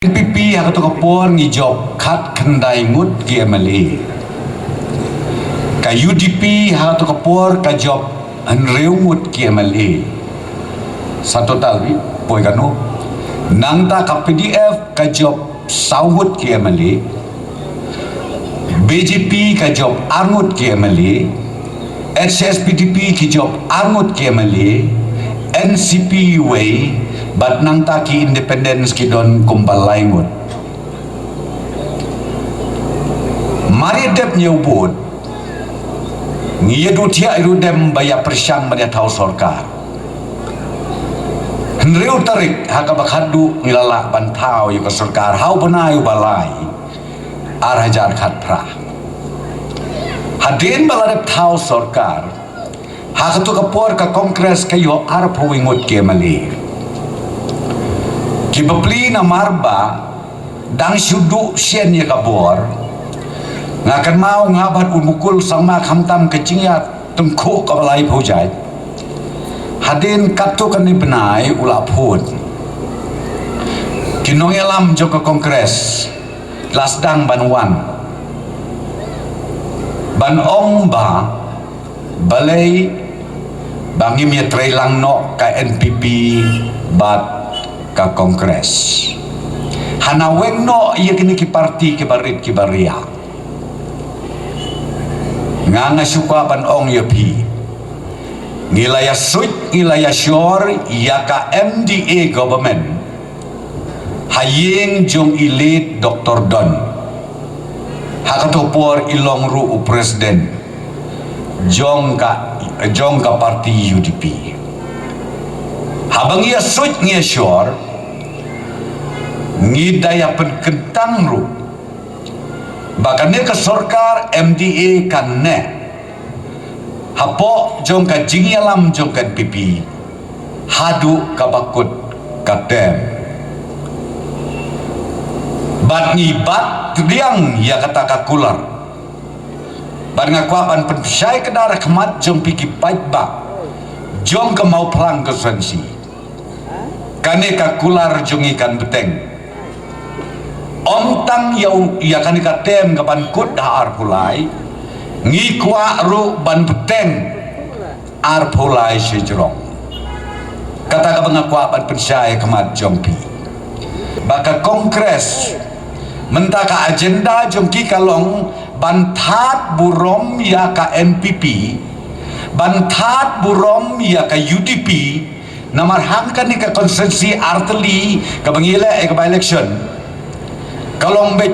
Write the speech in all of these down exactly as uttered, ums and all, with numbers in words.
N P P ha kato ka por ngi jop khatkhyndai ngut ki M L A. Ka U D P ha kato ka por ka jop hynriew ngut ki M L A. Sa total wi, poi kano. Nangta ka P D F ka jop saw ngut ki M L A. B J P ka jop ar ngut ki M L A, H S P D P ki jop ar ngut ki M L A, N C P wei, bad nangta ki independents ki don kumba lai ngut. Mar ïa dep ñiew vote, ngi ïa duh thiah ïa duh dem ba ïa pyrshang ban ïa thaw sorkar. Hynriew tarik ha kaba khatduh ngi la lah ban thaw ïa ka sorkar ha u bnai uba lai, ar hajar khatphra. Hadien ba la dep thaw sorkar, ha kato ka por ka Congress ka ïoh arphew ngut ki M L A. Ki bapli namar ba dang shu duh shen ïa ka bor. Nga kynmaw nga bad u Mukul Sangma khamtam ka jingïatyngkhuh kaba laiphew jait. Hadien katto katne bnai u la phone. Ki nongïalam jong ka Congress la sdang ban wan ban ong ba balei ba ngim ïa trei lang noh ka N P P bad ka Congress. Hana weng noh ïa kine ki parti kiba rit kiba riah. Nga nga shu kwah ban ong ïa phi, ngi la ïa suit, ngi la ïa shor ïa ka M D A government ha ïing jong i late Doctor Don. Ha kato por i long ruh u president jong ka, jong ka parti U D P. Haba ngi ïa suit ngi ïa shor, ngi da ïa pynkyntang ruh ba kane ka sorkar M D A kan neh hapoh jong ka jingïalam jong ka N P P haduh kaba kut ka term. Bad ngi bat pdiang ïa kata ka kular. Bad nga kwah ban pynshai kdar ha khmat jong phi ki paidbah jong ka Mawphlang constituency. Kane ka kular jong ngi kan bteng. Ym tang ïa u, ïa kane ka term ka ban kut ha arphew lai, ngi kwah ruh ban bteng arphew lai shajrong. Kata kaba nga kwah ban pynshai ha khmat jong phi ba ka Congress mynta ka agenda jong ki ka long ban thad burom ïa ka N P P, ban thad burom ïa ka U D P. Namar ha kane ka constituency artylli kaba ngi leh ïa ka by election ka long beit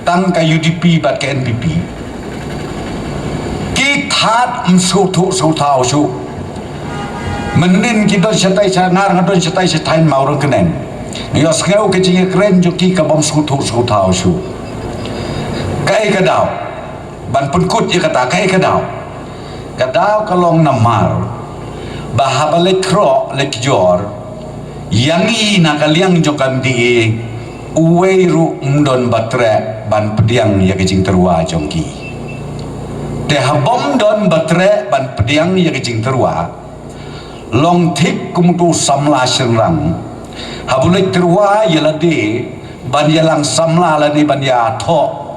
tang ka U D P bad ka N P P. Ki thad ym sngewthuh sngewthaw shuh. Mynnin ki don shatai sha Ngar, nga don shatai sha Thaiñ Mawryngkneng. Ngi ïohsngew ka jingïakren jong ki ka bym sngewthuh sngewthaw shuh. Kaei ka daw ban pynkut ïa kata, kaei ka daw? Ka daw ka long namar ba haba leit khroh leit kjor ïa ngi na ka liang jong ka M D A, uwei ruh ym don ba treh ban pdiang ïa ka jingtyrwa jong ki. Te haba ym don ba treh ban pdiang ïa ka jingtyrwa, long thik kum uto u samla shynrang haba u leit tyrwa ïa lade ban ïalang samla lane ban ïathoh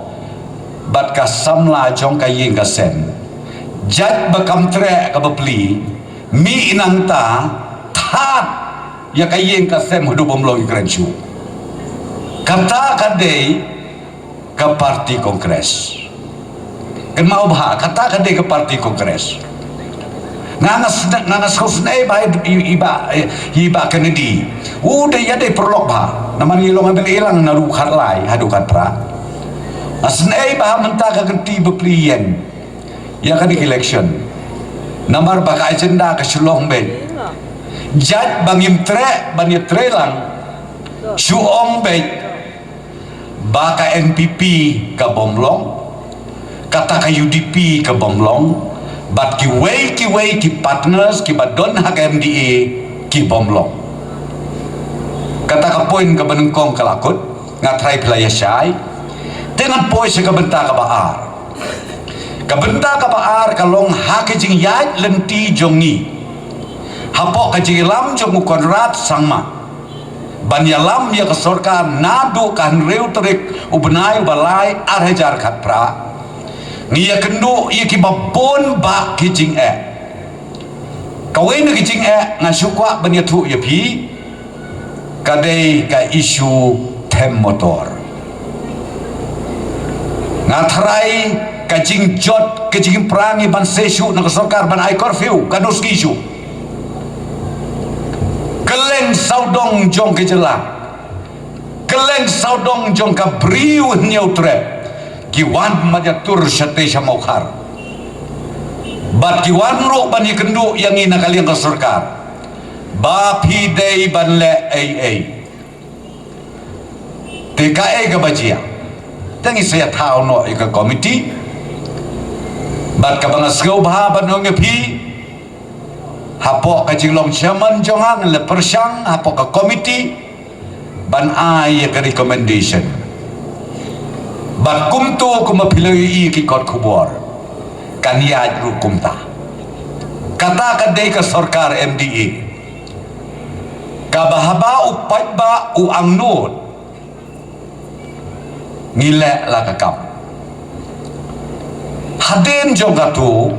bad ka samla jong ka ïing ka sem. Jait ba kam treh ka bapli, mih nangta thad ïa ka ïing ka sem haduh bym long ïakren shuh. Kata ka dei ka parti Congress. Kynmaw bha, kata ka dei ka parti Congress. Nga nga sne-, nga nga sngewsynei bha i, i, i Bah, i Bah Kennedy. U dei ïa dei paralok bha. Namar ngi long ha bynta i lang naduh khatlai haduh khatphra. Nga sngewsynei bha mynta ka kynti bapli ïeng ïa kane ka election. Namar ba ka agenda ka shu long beit. Jait ba ngim treh ban ïatrei lang, shu ong beit ba ka N P P ka bym long, kata ka U D P ka bym long, bad kiwei kiwei ki partners kiba don ha ka M D A ki bym long. Kata ka point kaba nyngkong ka la kut, nga tharai phi la ïa shai. Te ngan poi sha ka bynta kaba ar. Ka bynta kaba ar ka long ha ka jingïaid lynti jong ngi hapoh ka jingïalam jong u Conrad Sangma. ban ïalam ïa ka sorkar naduh ka hynriew tarik u bnai u ba lai ar hajar khatphra. Ngi ïakynduh ïa ki babun bah ki jingeh. Kawei na ki jingeh nga shu kwah ban ïathuh ïa phi, ka dei ka issue them motor. Nga tharai ka jingjot, ka jingpyrshang ban seh shuh na ka sorkar ban ai curfew, ka nusngi shuh. Kylleng sawdong jong ka jylla, kylleng sawdong jong ka Bri u Hynñiewtrep, ki wan ban ïatur shatei sha Mawkhar. Bad ki wan ruh ban ïakynduh ïa ngi na ka liang ka sorkar ba phi dei ban leh ei ei. Te kaei kaba jia? Te ngi sa ïathaw noh ïa ka komiti. Bad kaba nga sngewbha ban ong ïa phi, hapoh ka jinglong chairman jong nga, nga la pyrshang hapoh ka komiti ban ai ïa ka recommendation. Bad kumto kumba phi la ïohi ki kot khubor, kan ïaid ruh kumta. Kata ka dei ka sorkar M D A. Kaba haba u paidbah u angnud, ngi leh la ka kam. Hadien jong kato,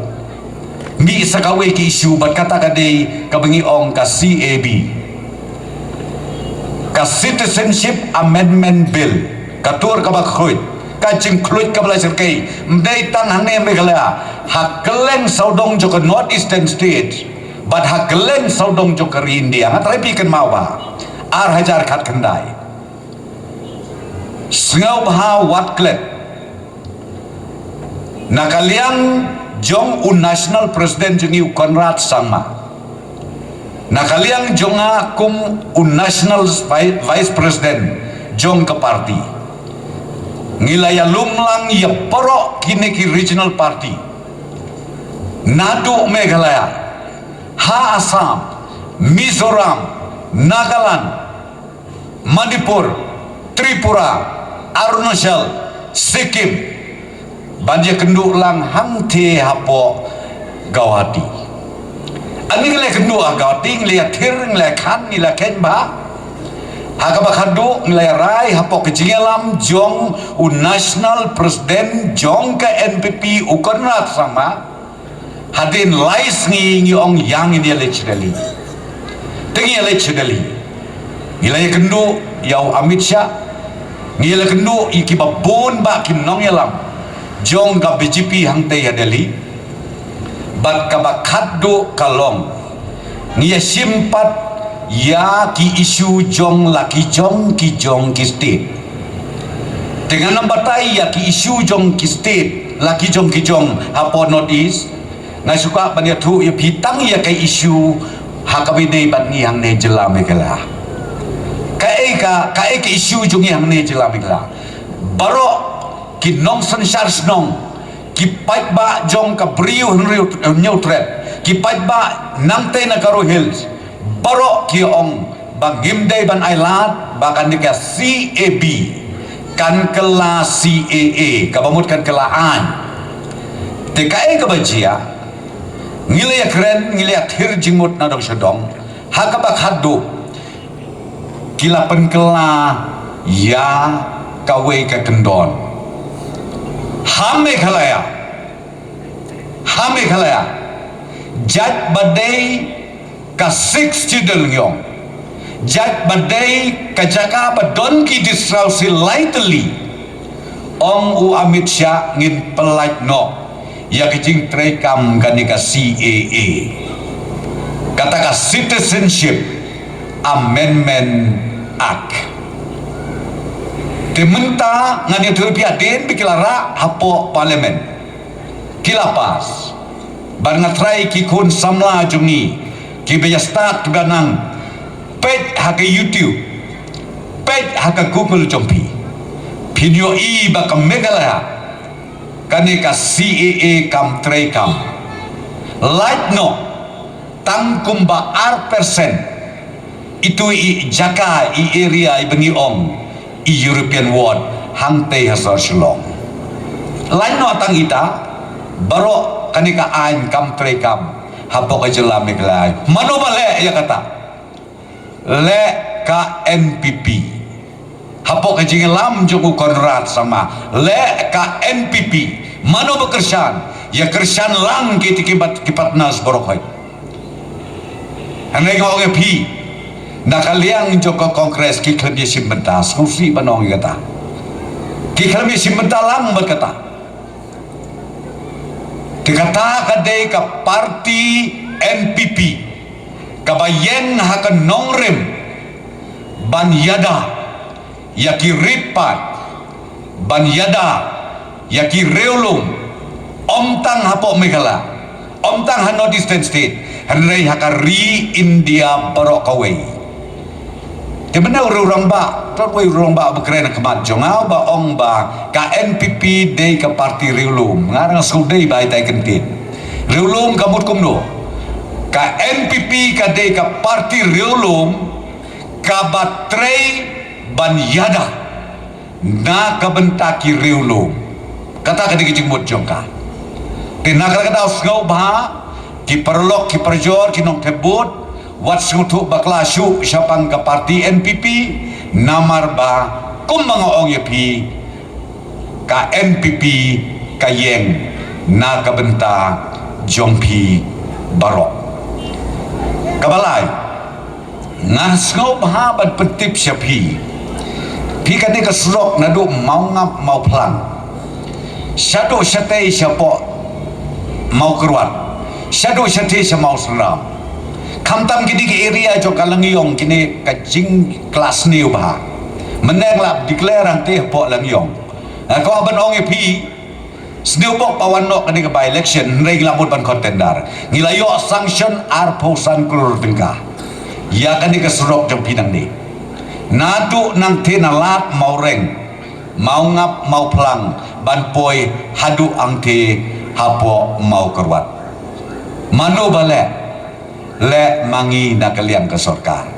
mih sa kawei ka issue, bad kata ka dei kaba ngi ong ka C A B, ka Citizenship Amendment Bill, ka tur kaba khluit, ka jingkhluit kaba la shyrkhei, ym dei tang hangne Meghalaya, ha kylleng sawdong jong ka North Eastern States, bad ha kylleng sawdong jong ka ri India. Nga tharai phi kynmaw ba ar hajar khatkhyndai, sngewbha wat klet na ka liang jong u National President jong ngi u Conrad Sangma, na ka liang jong nga kum u National Vi-, Vice President jong ka party, ngi la ïalum lang ïa baroh kine ki regional party, naduh Meghalaya, ha Assam, Mizoram, Nagaland, Manipur, Tripura, Arunachal, Sikkim, ban ïakynduh lang hangtei hapoh Guwahati. Ani ngi la ïakynduh ha Guwahati, ngi la ïathir, ngi la ïakhan, ngi la kheiñ bha. Ha kaba khatduh ngi la ïarai hapoh ka jingïalam jong u National President jong ka N P P u Conrad Sangma. Hadien lai sngi ngi ong ïa ngin ïaleit sha Delhi. Te ngi ïaleit sha Delhi. Ngi la ïakynduh ïa u Amit Shah. Ngi la ïakynduh ïa ki babun bah ki nongïalam jong ka B J P hangtei ha Delhi. Bad kaba khatduh ka long, ngi ïashim pat ïa ki issue jong la ki jong ki jong ki state. Te ngan ym batai ïa ki issue jong ki state la ki jong ki jong hapoh North East. Nga shu kwah ban ïathuh ïa phi tang ïa ka issue ha kaba ïadei bad ngi hangne jylla Meghalaya. Kaei ka, kaei ka issue jong ngi hangne jylla Meghalaya? Baroh ki nongsynshar shnong, ki paidbah jong ka Bri u Hynriew, Hynñiewtrep, ki paidbah nangtei na Garo Hills, baroh ki ong ba ngim dei ban ailad ba kane ka C A B kan kylla C A A, kaba mut kan kylla aiñ. Te kaei kaba jia? Ngi la ïakren, ngi la ïathir jingmut na dong sha dong. Ha kaba khatduh ki la pynkylla ïa kawei ka kyndon. Ha Meghalaya, ha Meghalaya, jait ba dei ka Sixth Schedule ngi ong, jait ba dei ka jaka ba don ki district council lai tylli, ong u Amit Shah ngin pyllait noh ïa ka jingtreikam kane ka C A A, kata ka Citizenship Amendment Act. Te mynta ngan ïathuh ïa phi, hadien ba ki la rah hapoh Parliament, ki la pass. Bad nga tharai ki khun samla jong ngi kiba ïa start kiba nang, peit ha ka YouTube, peit ha ka Google jong phi, phin ïohi ba ka Meghalaya kane ka C A A kam treikam. Lait noh tang kumba ar percent itu i jaka, i area iba ngi ong i European Ward hangtei ha sor Shillong. Lait noh tang ita, baroh kane ka aiñ kam treikam hapoh ka jylla Meghalaya. Mano ba leh ïa kata? Leh ka N P P. Hapoh ka jingïalam jong u Conrad Sangma, leh ka N P P. Mano ba kyrshan? Ïa kyrshan lang ki te ki bat, ki partners baroh hoi. Hynrei nga ong ïa phi, na ka liang jong ka Congress ki khlem ïa shim bynta, sngewsih ban ong ïa kata. Ki khlem ïa shim bynta lang bad kata. Te kata ka dei ka party N P P kaba ïeng ha ka nongrim ban ïada ïa ki rit paid, ban ïada ïa ki riewlum, ym tang hapoh Meghalaya, ym tang ha North Eastern State, hynrei ha ka ri India baroh kawei. Te mynne u rangbah, u rangbah ba kren ha khmat jong nga ba ong ba ka N P P dei ka party riewlum. Nga dang sngewdei ba ïa tai kyntien. Riewlum ka mut kumno? Ka N P P ka dei ka party riewlum kaba trei ban ïada na ka bynta ki riewlum. Kata ka dei ka jingmut jong ka. Te na kata ka daw sngewbha ki paralok ki parajor ki nongthep vote, wat sngewthuh bakla shuh shaphang ka party N P P, namar ba kumba nga ong ïa phi, ka N P P ka ïeng na ka bynta jong phi baroh. Kaba lai, nga sngewbha ban pyntip sha phi. Phi kane ka surok naduh Mawngap Mawphlang, shaduh shatei shapoh Mawkyrwat, shaduh shatei sha Mawsynram. Khamtam kine ki area jong ka Langïong kine ka jingkylla sniew bha. Mynne nga la declare hangtei hapoh Langïong. Nga kwah ban ong ïa phi, sniew bok ba wan noh kane ka by election, hynrei ngi la mut ban contender. Ngi la ïoh sanction arphew san klur tyngka ïa kane ka surok jong phi nangne. Naduh nangtei na Lad Mawreng, Mawngap Mawphlang ban poi haduh hangtei hapoh Mawkyrwat. Mano ba leh? Leh ma ngi na ka liang ka sorkar.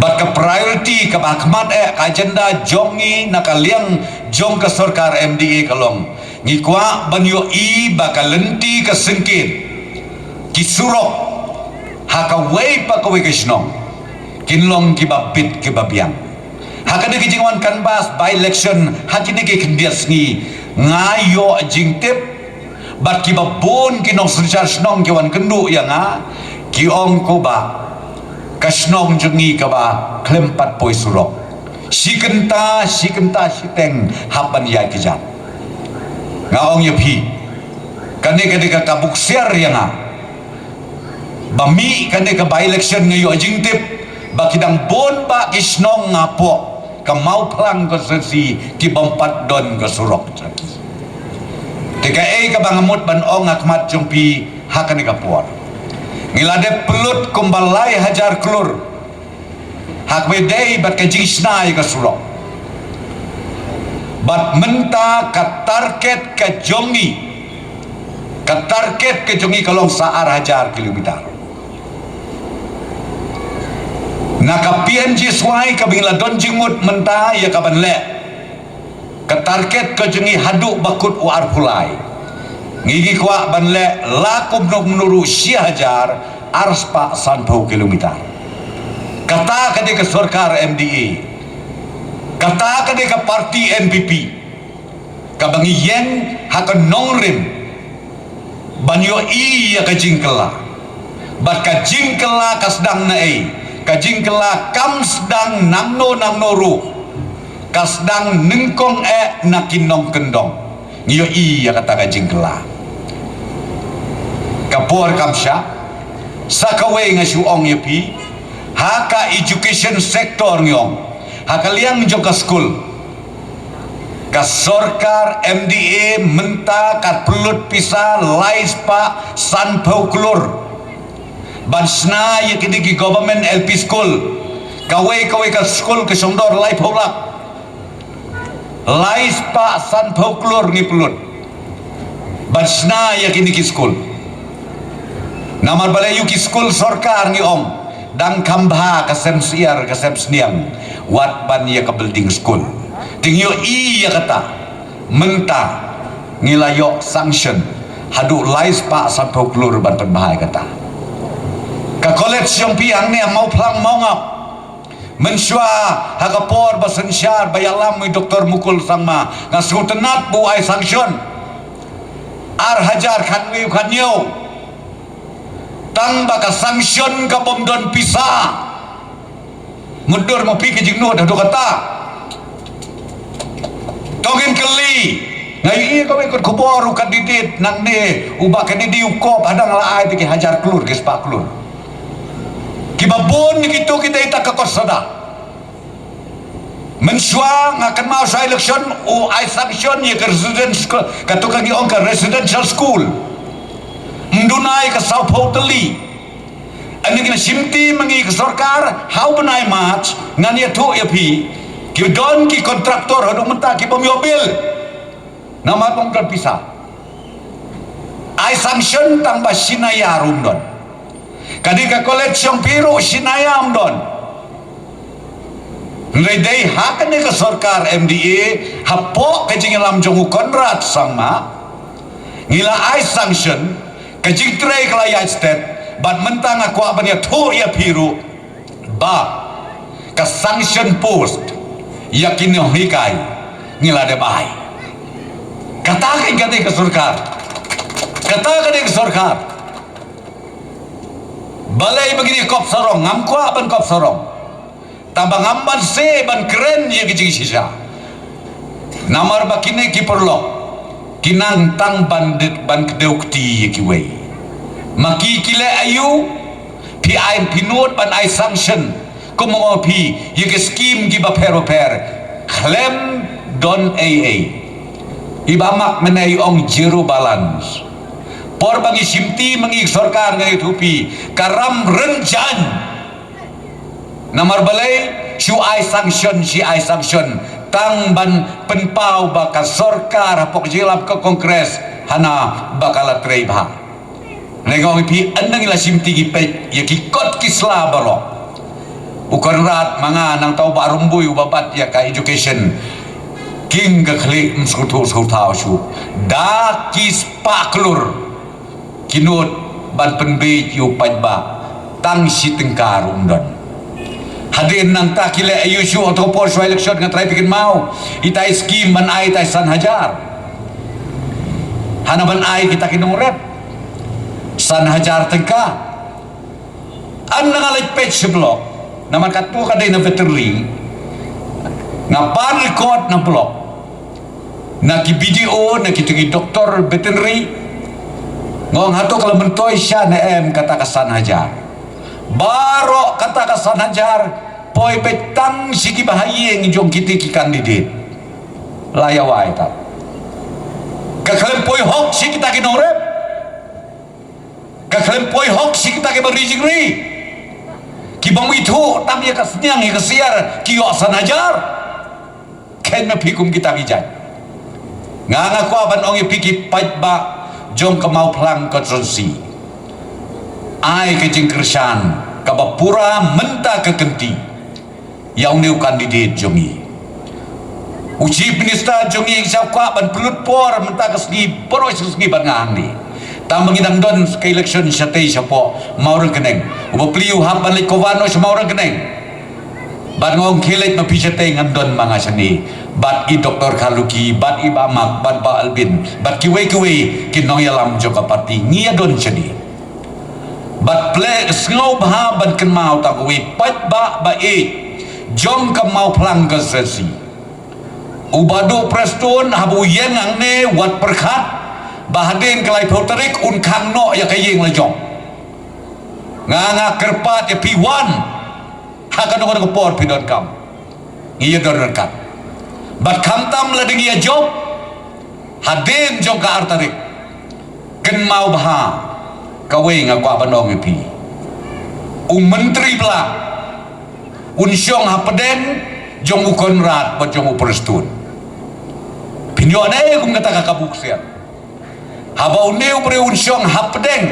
Bad ka priority kaba ha khmat eh, ka agenda jong ngi na ka liang jong ka sorkar M D A ka long, ngi kwah ban ïohi ba ka lynti ka syngkien, ki surok ha kawei pa kawei ka shnong kin long kiba bit kiba biang. Ha kane ka jingwan canvass by election ha kine ki khyndiat sngi, nga ïoh jingtip bad kiba bun ki nongsynshar shnong ki wan kynduh ïa nga, ki ong ko ba ka shnong jong ngi kaba khlem pat poi surok, shi kynta shi kynta shiteng hap ban ïaid ki jat. Nga ong ïa phi, kane ka dei ka, ka buksiar ïa nga. Ba mih kane ka by election nga ïoh jingtip ba ki dang bun ba ki shnong hapoh ka Mawphlang constituency ki bym pat don ka surok jong ki. Te kaei kaba nga mut ban ong ha khmat jong phi ha kane ka por, ngi la dep pynlut kumba lai hajar klur ha kaba ïadei bad ka jingshna ïa ka surok. Bad mynta ka target ka jong ngi, ka target ka jong ngi ka long sa ar hajar kilometer. Na ka P M G S Y kaba ngi la don jingmut mynta ïa ka ban leh, ka target ka jong ngi haduh ba kut u arphew lai, ngi, ngi kwah ban leh la kumno kumno ruh shi hajar ar spah sanphew kilometer. Kata ka dei ka sorkar M D A. Kata ka dei ka party N P P kaba ngi ïeng ha ka nongrim ban ïohi ïa ka jingkylla. Bad ka jingkylla ka sdang na ei? Ka jingkylla kam sdang nangno nangno ruh, ka sdang nyngkong eh na ki nongkyndong. Ngi ïohi ïa kata ka jingkylla. Ka por kam shah. Sa kawei nga shu ong ïa phi, ha ka education sector ngi ong, ha ka liang jong ka skul, ka sorkar M D A mynta ka pynlut pisa lai spah sanphew klur ban shna ïa kine ki government L P school. Kawei kawei ka skul ka shong dor laiphew lak. Lai spah sanphew klur ngi pynlut ban shna ïa kine ki skul. Namar balei? Ïa ki skul sorkar ngi ong dang kham bha, ka sem syiar ka sem sniang, wat ban ïa ka building skul. Te ngi ïohi ïa kata. Mynta ngi la ïoh sanction haduh lai spah sanphew klur ban pynbha ïa kata. Ka college jong phi hangne ha Mawphlang Mawngap, Mynshuwa ha ka por ba synshar ba ïalam u Doktor Mukul Sangma, nga sngewtynnat ba u ai sanction ar hajar khatwei khathynñiew. Tang ba ka sanction ka bym don pisa. Mutdur ma phi ka jingnud haduh katta. To ngin kylli. Nga ïohi kawei ka kot khubor u candidate nangne, u Bah Kennedy, u kop hadang la ai te ki hajar klur, ki spah klur. Kiba bun kito ki dei tang ka kot sada. Mynshuwa nga kynmaw shuwa election u ai sanction ïa ka residence school, kato ka ngi ong ka residential school. Ym duna ïa ka sawphew tylli. Ynda ngin shimti ma ngi ka sorkar, ha u bnai March ngan ïathuh ïa phi. Ki don ki contractor haduh mynta ki bym ïoh bill. Namar ym don pisa. Ai sanction tang ba shi naïa ruh ym don. Ka dei ka college jong phi ruh shi naïa ym don. Hynrei dei ha kane ka sorkar M D A, hapoh ka jingïalam jong u Conrad Sangma, ngi la ai sanction, ka jingtrei ka la ïaid stet, bad mynta nga kwah ban ïathuh ïa phi ruh ba ka sanction post ïa ki nonghikai ngi la dep ai. Kata ka dei ka sorkar. Kata ka dei ka sorkar. Balei ba ngi kop sarong, ngam kwah ban kop sarong. Tang ba ngam banse ban kren ïa ki jingshisha. Namar ba kine ki paralok ki nang tang ban dit ban kdew kti ïa kiwei. Ma ki ki leh aïu, phi ai phi nud ban ai sanction, kum ma phi ïa ki skim kiba pher bapher. Khlem don ei ei. I Bah Mak mynne i ong zero balance. Por ba ngi shimti ma ngi sorkar, nga ïathuh phi, ka ram rynjang. Namar balei, shu ai sanction, shi ai sanction tang ban pynpaw ba ka sorkar hapoh jylla ka Congress hana ba ka la trei bha. Nga ong ïa phi, ynda ngi la shimti ngi peit ïa ki kot ki sla baroh. U Conrad ma nga, nangta u Bah Rymbui uba bat ïa ka education. King ka khlieh, ym sngewthuh sngewthaw shuh. Da ki spah klur ki nud ban pynbeit ïa u paidbah, tang shi tyngka ruh ym don. Hadien nangta ki leh aïu shuh, ha kato ka por shuwa election, nga tharai phi kynmaw, ita i skim ban ai ita i san hajar. Hana ban ai kita ki nongrep san hajar tyngka. Ynda nga leit peit sha block, namar kato ka dei na veterinary, nga pan record na block, na ki B D O, na kito ki doktor veterinary. Nga ong, hato ka la myntoi sha ne em kata ka san hajar? Baroh kata ka san hajar poi beit tang sha ki bahaïing jong kito ki candidate. La ïa wai ta. Ka khlem poi hok sha kita ki nongrep. Ka khlem poi hok sha kita kiba ri jingri. Ki bym ithuh tam ïa ka sniang ïa ka siar, ki ïoh san hajar. Khein ma phi kum kita ki jait. Nga nga kwah ban ong ïa phi ki paidbah jong ka Mawphlang constituency, ai ka jingkyrshan kaba pura mynta ka kynti ïa une u candidate jong ngi. U Chief Minister jong ngi, ngi shu kwah ban pynlut por mynta ka sngi, baroh shi sngi ban nga hangne. Tang ba ngi dang don ka election shatei shapoh Mawryngkneng. U bapli u hap ban leit cover noh sha Mawryngkneng. Bad nga ong, khie leit ma phi shatei, ngan don ma nga shane. Bad i Doktor Kharlukhi, bad i Bah Mak, bad Bah Albin, bad kiwei kiwei ki nongïalam jong ka party, ngi ïa don shane. Bad pyrshah sngewbha ban kynmaw tang kawei paidbah ba ïeit jong ka Mawphlang constituency. U Bah Duh Prestone haba u ïeng hangne, wat pyrkhat ba hadien ka laiphew tarik un khang noh ïa ka ïing la jong. Nga nga kyrpad ïa phi, wan ha kano kano ka por phi donkam. Ngi ïa don ryngkat. Bad khamtam lada ngi ïa jop hadien jong ka ar tarik, kynmaw bha kawei nga kwah ban ong ïa phi. U Myntri Blah un shong hapdeng jong u Conrad bad jong u Prestone. Phin ïoh ne kum kata ka kabu ksiar. Haba une u briew un shong hapdeng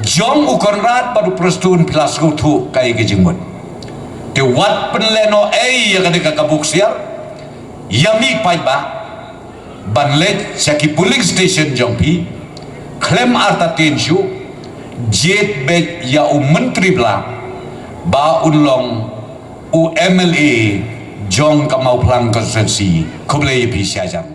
jong u Conrad bad u Prestone, phi la sngewthuh kaei ka jingmut. Te wat pynlehnohei ïa kane ka kabu ksiar. Ïa mih paidbah ban leit sha ki polling station jong phi khlem artatien shuh. Jied beit ïa u Myntri Blah ba un long u M L A jong ka Mawphlang constituency. Khublei ïa phi shihajan.